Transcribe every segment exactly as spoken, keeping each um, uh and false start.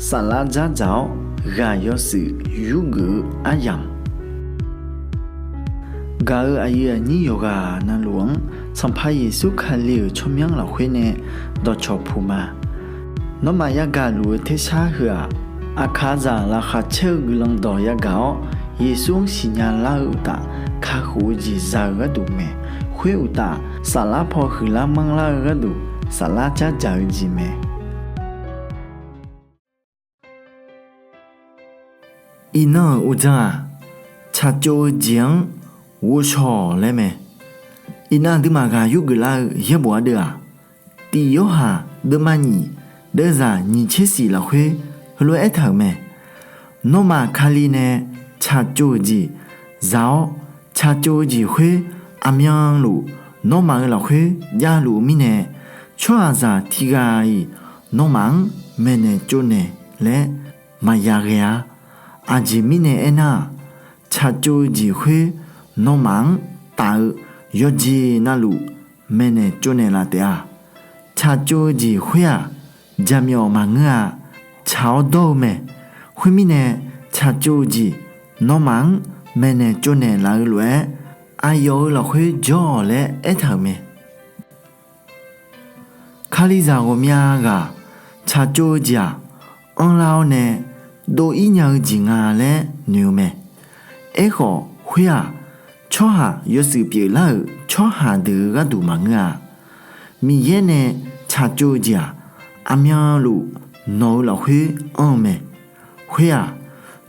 Saflar dzardzaq-awr ghaq yawshuif yurgeuf-eu aryamq, gaq-euq aqyuif aqnyir yawqghaq navluf-anr Sanqpaq Yeqsur Kali-euq tsawrmyanr lafkhoer nae dawqcawq puq ma. Nawmaf yagaq luf-eu tersar heu-aq, aqkaqzaq laqkhaq caer-eu guiqlanq dawq yagaq-awr, Yeqsur-anr siqnya lar-eu uqtaf, kakhof-eu jeq za-eu gharduq mae. Khoer uqtaf, saflar paw huiqlar manrlar-eu gharduq, saflar dzardzaq-eu jeq mae. Iqnan-euq uqdzan-aq, tsaqtsov-eu jeq-anr ghovshaw-awq laer mae. Iqnan aqduimaf ghaq yurgeuf lar-eu yaerbof ardeuv-aq, Tiq Yorhaq deuvma nyiq deuvzaq nyiq tser shif lafkhoer heulof-aer aertaq-euq mae. Nawmaf Kali nae tsaqtsov-euq jeq za-awr, tsaqtsov-eu jeq khoer aqmyanluf nawmaf-euq lafkhoer javluf-eu mirnae, tsawrhaqzaq tiqghaq-iq nawmaf-anr maeqnaeq tsovnaeq laer maqya ghae-ar. Aqjeq mirnae aernar-aq, tsaqtsov-eu jeq khoer nawmaf-anr taf-eu yawqjeq navluf maeqnaeq tsovnaeq laf taef-a. Tsaqtsov-eu jeq khoer-aq, jaqmyawf maqngeur-a. Tsaq-awr dawr-eu mae. Khoermirnae, tsaqtsov-eu jeq nawmaf-anr maeqnaeq tsovnaeq laf-eu lof-aer, aqyawf-euq lafkhoer jawr-awq laer aertaq-euq mae. Kalizaq ghawqmya ghaq tsaqtsov-eu jeq-aq, anrlar-awr nae dov-ir nya-eu jeq nga laer noeq-eu mae. Aerkhawf khoer-aq, tsawrhaq yawshuif pyeuflar-euq tsawrhaq deuq-eu gharduq maqngeur-a. Miqyaer nae tsaqtsov-eu jeq-aq, aqmyanluf nawq-eu lafkhoer anr-eu mae. Khoer-aq,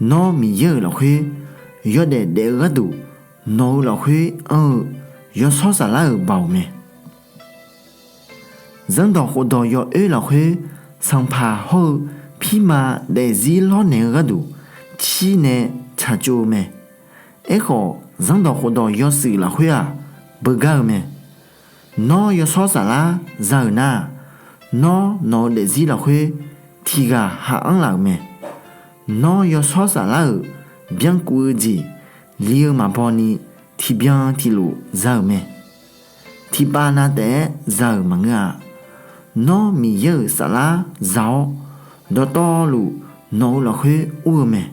nawr Miqyaer-euq lafkhoer yawdaef daef-eu gharduq nawq-eu lafkhoer anr-eu yawshawr saflar-euq baoq mae. Zanrdawq khofdawq yawoer lafkhoer, sanqpaq hawr-eu pirma daefzir lawrnaeq-eu gharduq cir nae tsaqtsov-eu mae. Aerkhawf, zanrdawq khofdawq yawshuif lafkhoer-aq, beugar-eu mae. Nawr yawshawr saflar za-euq nar-aq, nawr nawq-eu daefzir lafkhoer tiqghaq ha'anr laf-euq mae. Nawr yawshawr saflar-euq byankuf-eu jeq li-eu maqbaw ni tiqbyan tiqlof za-euq mae. Tiqpav na taef-aer za-euq maqngeur-a. Nawr Miqyaer-euq saflar za-awr, dawqtawvluf nawq-eu lafkhoer ur-eu mae.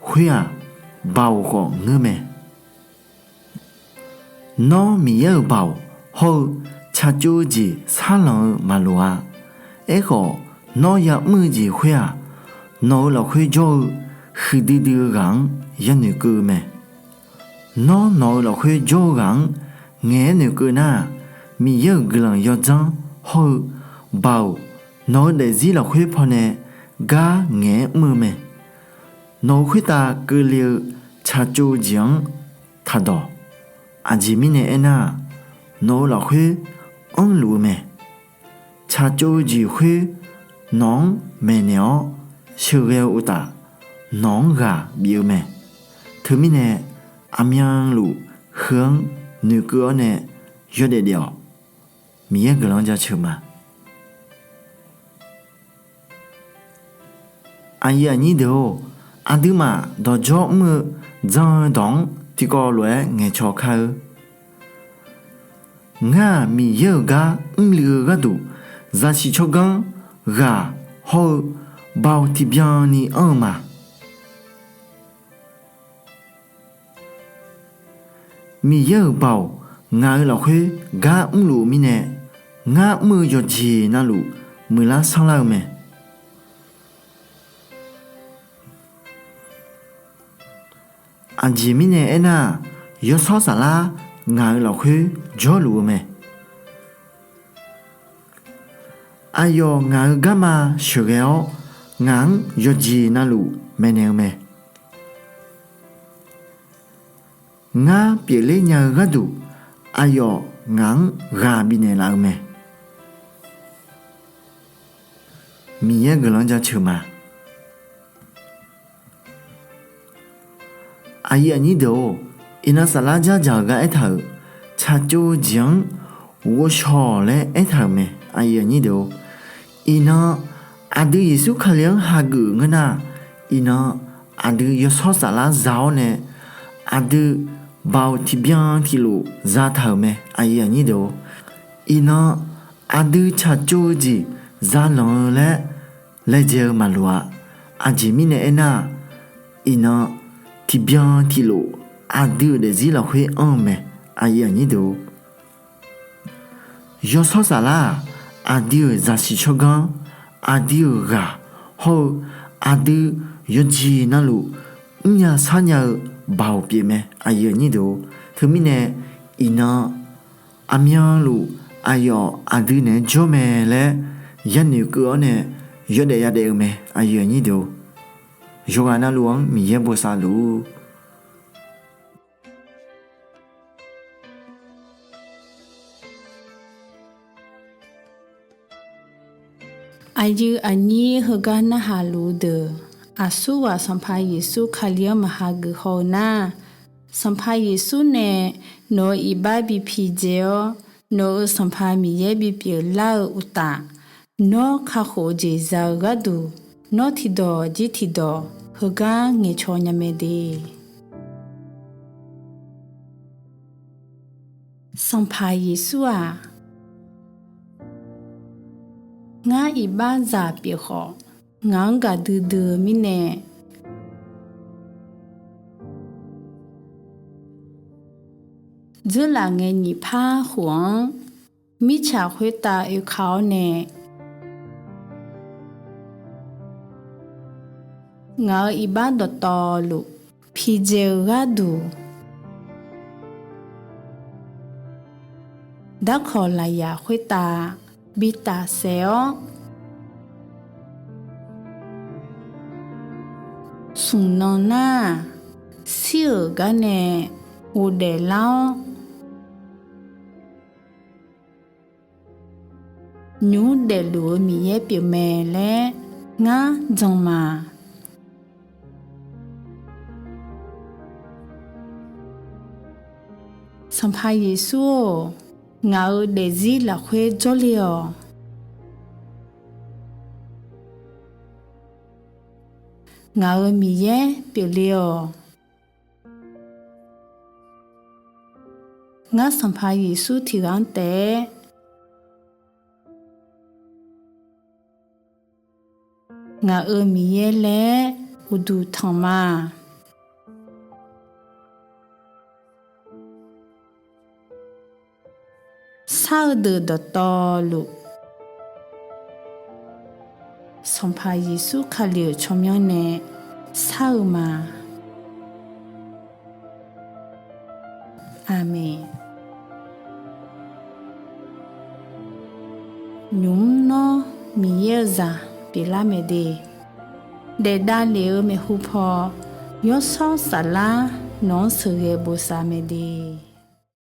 Khoer-aq, baoq khawf ngeur mae. Nawr Miqyaer-euq baoq hawr-eu tsaqtsov-eu jeq sharlanq-eu maqloq-a. Aerkhawf, nawr ya'mr-eu jeq khoer-aq, nawq-eu lafkhoer jawr-eu huiqdui dui-eu ghaq-anr yanoeq keuv-eu mae. Nawr nawq-eu lafkhoer jawr-eu ghaq-anr ngaeq-aer noeqkeuv nar-aq, Miqyaer-euq guiqlanq yawdzanr hawr-eu baoq nawq-eu daefzir lafkhoer pawnae gar ngaeq-aer mr-eu mae. Nawq-eu khoertav keuvle-eu tsaqtsov-eu jeq-anr taqdawq. Aqjeq mirnae aernar-aq, nawq-eu lafkhoer anrluf-eu mae. Tsaqtsov-eu jeq khoer nawq-anr maeqnaeq-awr sheuqghae-eu uqtaf, nawq-anr ghaq bif-eu mae. Teumirnae, aqmyanluf heu-anr noeqkeuv-awr nae yawdaef daef-awq. Miqyaer guiqlanq-anr jaceuq ma. Aqyuif aqnyir deuq-or, aqduimaf dawqdzawr mr-eu jan-eu dawq-anr tiqkawv lof-aer ngaeqcaw kar-eu. Ngar-aq, Miqyaer-euq gar mrluiv-eu gharduq, zaqsiq tsawrganr ghaq hawr-eu baoq tiqbyan ni anr-eu ma. Miqyaer-euq baoq ngaq-euq lafkhoer gar mrluf-eu mirnae, ngar mr-eu yawqjeq navluf muiqlar sanrlar-eu mae. Aqjeq mirnae aernar-aq, yawshawr saflar ngaq-euq lafkhoer jawrluf-eu mae. Aqyawf ngaq-euq garma sheuqghae-awr, ngaq-anr yawqjeq navluf maeqnaeq-eu mae. Ngar pyeufler nya-eu gharduq, aqyawf ngaq-anr ghaq bifnaeq laf-eu mae. Miqyaer guiqlanq-anr jaceuq ma. Aqyuif aqnyir deuq-or, iqnan saflar dzardzaq-euq gar aertaq-euq tsaqtsov-eu jeq-anr ghovshaw-awq laer aertaq-euq mae. Iqnan aqdui Yeqsur Kali-anr hageuf ngeur nar, iqnan aqdui yawshawr saflar za-awr nae, aqdui baoq tiqbyan tiqlof zataq-euq mae. Iqnan aqdui tsaqtsov-eu jeq zalanq-eu laer laejae-eu maqloq-a. Aqjeq mirnae aernar-aq, iqnan tiqbyan tiqlof aqdui-euq daefzir lafkhoer anr-eu mae. Aqyuif aqnyir deuq-or, yawshawr saflar-aq, aqdui-euq zaqsiq tsawrganr, aqdui-euq ghaq hawr-eu aqdui yawqjeq navluf mrnya sharnya-eu baoq pyeuf mae. Aqyuif aqnyir deuq-or, teumirnae iqnan aqmyanluf aqyawf aqdui naeq-aer jawr mae laer yanoeq keuv-awr nae yawdaef yadaef-eu mae. Aqyuif aqnyir deuq-or, yawqghaq navluf-anr Miqyaer bosav luf-ur. Aqyuif aqnyir heugar narhaq luf-eu deuq, aqsurghaq Sanqpaq Yeqsur Kali-anr maqha geuf haw-eu nar, Sanqpaq Yeqsur nae nawq-euq iqbax bi pidzae-awr, nawq-euq Sanqpaq Miqyaer bipyeuf lar-eu uqtaf, nawr kakhof-eu jeq za-eu gharduq, nawr tiqdawq jir tiqdawq heugar ngaeqcaw nya mae de. Sanqpaq Yeqsur-aq, ngar iqbaxzaq pyeuf khawf, ngaq-anr gaqdui dui-eu mirnae, dzeurlaf ngae nyiq par khof-anr mirtsaq khoertav oeka-awr nae, ngaq-euq iqbax dawqtawvluf pidzae-eu gharduq, darkawq lafyaq khoertav bi tafsaef-awr, smq nan nar-aq, shir-euq gar nae ghofdaef lar-awr, nymq mr daefluf-eu Miqyaer pyeufmae laer ngar jan ma. Sanqpaq Yeqsur-or, ngaq-euq daefzir lafkhoer jawrle-awq. Ngaq-euq Miqyaer pyeufle-awq. Ngar Sanqpaq Yeqsur tiqghaq-anr taef-aer ngaq-euq Miqyaer laer uqduq tanq ma. Shar-eu deuq dawqtawvluf, Sanqpaq Yeqsur Kali-euq tsawrmyanr nae shar-eu ma. Aqmeq. Nymq mr nawr Miqyaer-eu zaq pyeuflar mae de. Daef davlef-eu maeqhu paw, Yawshawr Saflar nawq-anr sheuqghae bosav mae de.